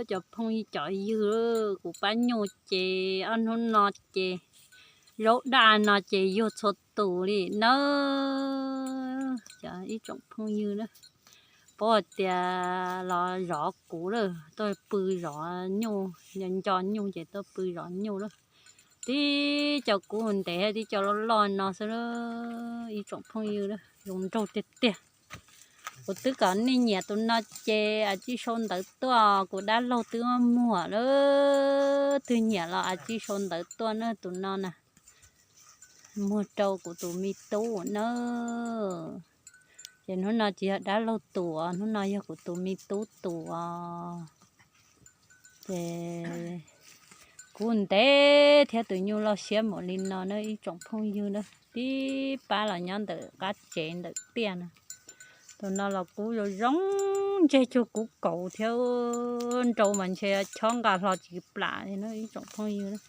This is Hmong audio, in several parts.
Cov phooj ywg, cov ywg, kuv pab nyuj ces ob hnub no ces zaub daj no ces yuag txhua tus li nawb. Cov ib tsoom phooj ywg na, paub hais tias los zov kuv lawm, tuaj pw zov nyuj, nco nyuj ces tuaj pw zov nyuj lawm. Tib co kub ntev, tib co loj loj no xwb, ib tsoom phooj ywg, zoo nraug tiag tiag. Kuv twb kom nej nyiam tus no ces a tsij sau ntawv tuaj, kuv dab laug twb muag lawm, twg nyiam los a tsij sau ntawv tuaj na, tus no na. Muag rau kuv tus me tub na. Ces hnub no tsis yog dab laug tus os, hnub no yog kuv tus me tub tus os. Ces kub ntev thiab tus nyuj loj siab npaum li no na ib tsoom phooj ywg na, tib pab los nyob ntawm qab tsev ntawm tiaj na. Tus no los kub zoo zoo, ntseg cuag kub kauv thiab, nrau mas ntshe chob nqa hlo tsis plam li na ib tsoom phooj ywg na.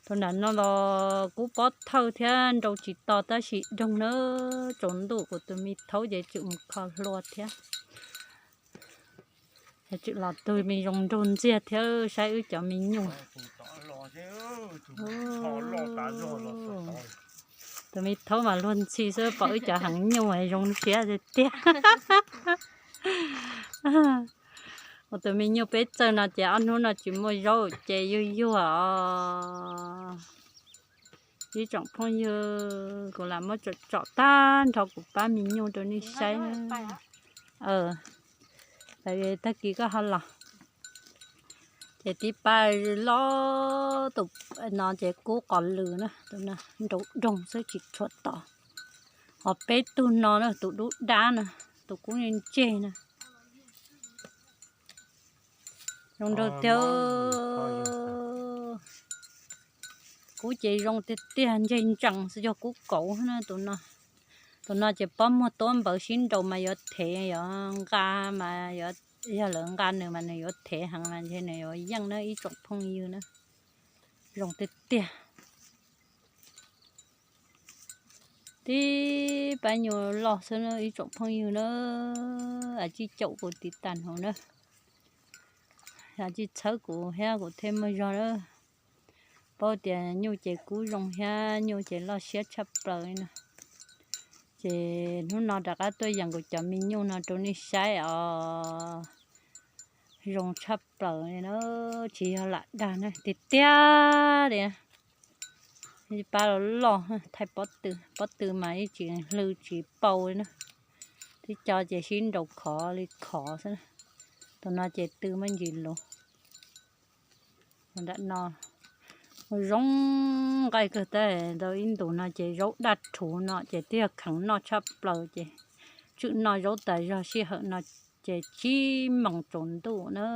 Tus nram no los kub pob thawj thiab, nrau tsis to tab sis doog na, tsaus ntuj kuv tus me thaub ces tsum mus kho hlua thiab. Tsum los tug me zoo nraug ntxiag thiab saib wb cov me nyuj. Tus me thaub mas luag ntxhi xwb, pom wb cov heev nyuj zoo siab tiag tiag. Ua tus me nyuj peb txawj no ces ob hnub no tsis muaj zaub ces yuag yuag os. Ib tsoom phooj ywg, kuv lam muab tsom tsom tag nrho kuv pab me nyuj rau nej saib. Tag kis koj ho los. Ces tib pab loj tus no ces kub qos lws na, tus no nrau doog xwb tsis tshua to. Ho peb tug no na, tus dub dab na, tus kub ntseg na. Zoo nraug tiag. Kub ces zoo tiag tiag, ntseg ntsees xwb, yog kub kauv na tus no. Tus no ces pob muag tuab npawv sib nraus mas yuav thev yuav nqa mas, yog lawv nqa nws mas nws yuav thev heev mas ntshe nws yuav yeej na ib tsoom phooj ywg na. Zoo tiag tiag. Tib pab nyuj loj xwb na ib tsoom phooj ywg na. A tsij caum kuv tiv tas hauv na. A tsij txhawb kuv thiab kuv thiaj muaj zog na. Paub tias nyuj ces kub zoo thiab nyuj ces loj siab tshaj plaws li na. Ces hnub no rov qab tuaj yeem kuv cov me nyuj no rau nej saib os. Zoo tshaj plaws li na, tsis yog lam dag na, tiag tiag li. Pab los loj thaij pob tw, pob tw mas ib tsis hlw tsis pau li na. Tib co ces sib nraus khov li khov xwb na. Tus no ces tw muaj ntsis luv. Nram no zoo nqaij kawg tab, tau ib ntus no ces zaub daj rhuv no ces twb yog kheev noj tshaj plaws ces tswm noj zaub tas zog sij hawm no ces tsib moos tsaus ntuj na.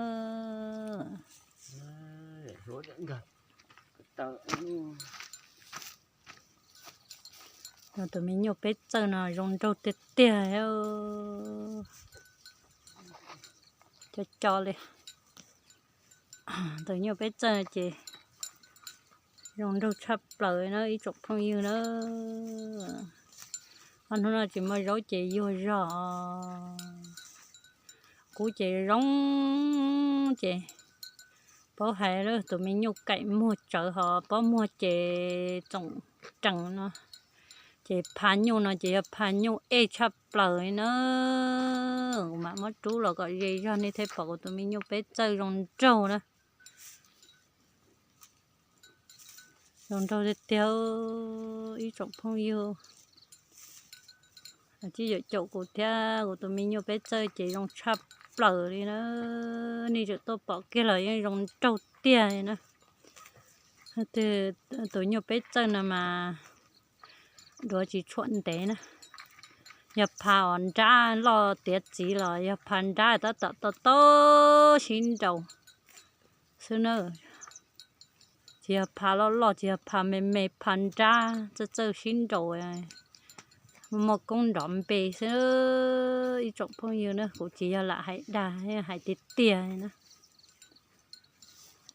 Tus me nyuj peb txawj no zoo nraug tiag tiag. Co co li. Tus nyuj peb txawj ces zoo nraug tshaj plaws na ib tsoom phooj ywg na. Ob hnub no tsis muaj zaub ces yuag zog. Kub ces zoo ces paub hais lawm, tus me nyuj kaim muag tsawv ho pob muag ces txoom rees no. Ces pha nyuj no ces yog pha nyuj ej tshaj plaws li na. Kuv mam muab rub los kom ze zog nej thiaj pom kuv tus me nyuj peb txawj zoo nraug na. Zoo nraug tiag tiag ib tsoom phooj ywg. Tsis yam caum kuv thiab kuv tus me nyuj peb txawj ces zoo tshaj plaws li na. Nej tseem tuaj pom kiag los yeej zoo nraug tiag li na. Tus nyuj peb txawj no mas duav tsis tshuam ntev na. Yog pha os nrab loj tiav txiv los yog pha nrab tab tom tau tau sib nraus xwb na. Tsis yog pha loj loj, tsis yog pha me me, pha nrab txawj txawj sib nraus, muaj muaj koob nrov npe xwb ib tsoom phooj ywg na. Kuv tsis yog lam hais dag, hais tiag tiag na.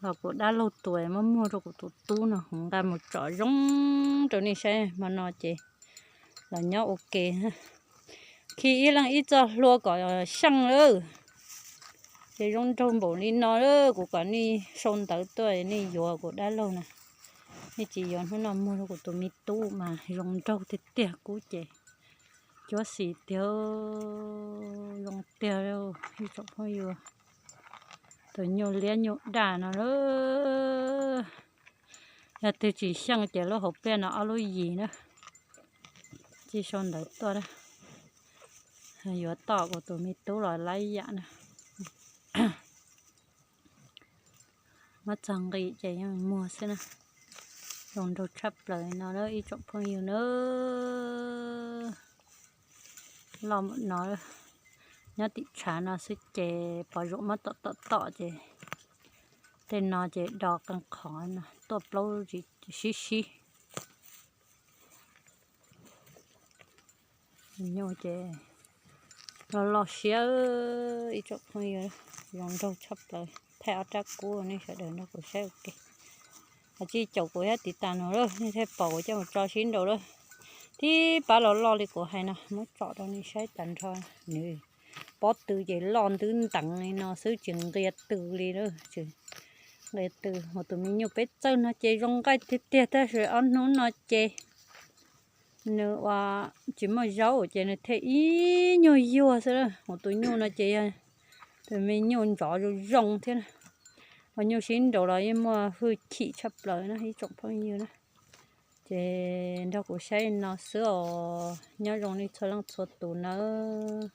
Los kuv dab laug tus muab muag rau kuv tus tub no, nqa mus tsom zoo rau nej saib hmo no ces los nyob ua ke. Khi ib leeg ib txoj hlua kom seej lawm. Ces zoo nraug npaum li no, kuv kom nej sau ntawv tuaj nej yuav kuv dab laug na. Nej tsis yuav hnub no muag rau kuv tus me tub mas zoo nraug tiag tiag, kub ces cuab xim tiag, zoo tiag, ib tsoom phooj ywg. Tus nyuj liab nyuj daj no, yog twg tsis xyeej ces lub hauv pliaj no ob lub yim na. Cia sau ntawv tuaj, yuav tom kuv tus me tub los lab yam na. Muab txog nqi ces yeej muag xwb na. Zoo nraug tshaj plaws no ib tsoom phooj ywg na. Loj no, nyob tim tshav no xwb ces pom zaum muab tom tom tom ces tej no ces do qee qhov no tuaj plaub sib sib. Nyuj ces loj loj siab ib tsoom phooj ywg, zoo nraug tshaj plaws. Thaij ob rab kub nej sawv daws nrog kuv saib ua ke. Ho tsij caum kuv thiab tiv tas no lawm nej thiaj pom kuv coj mus tso sib nraus lawm. Tib pab los loj li kuv hais no muab tsom rau nej saib tag nrho. Nws pob tw ces loj ntwb nteev li no xwb tsis nqia tw li lawm. Nqia tw, kuv tus me nyuj peb txawj no ces zoo nqaij tiag tiag tab sis ob hnub no ces nws ua tsis muaj zaub ces nws thiaj ib nyuag yuag xwb. Kuv tus nyuj no ces yog tus me nyuj ntsov zoo zoo thiab. Ua nyuj sib nraus los yeej muaj hwj chim tshaj plaws na ib tsoom phooj ywg na. Ces nrog kuv saib no xwb os, nyob zoo nej txhua leej txhua tus nawb.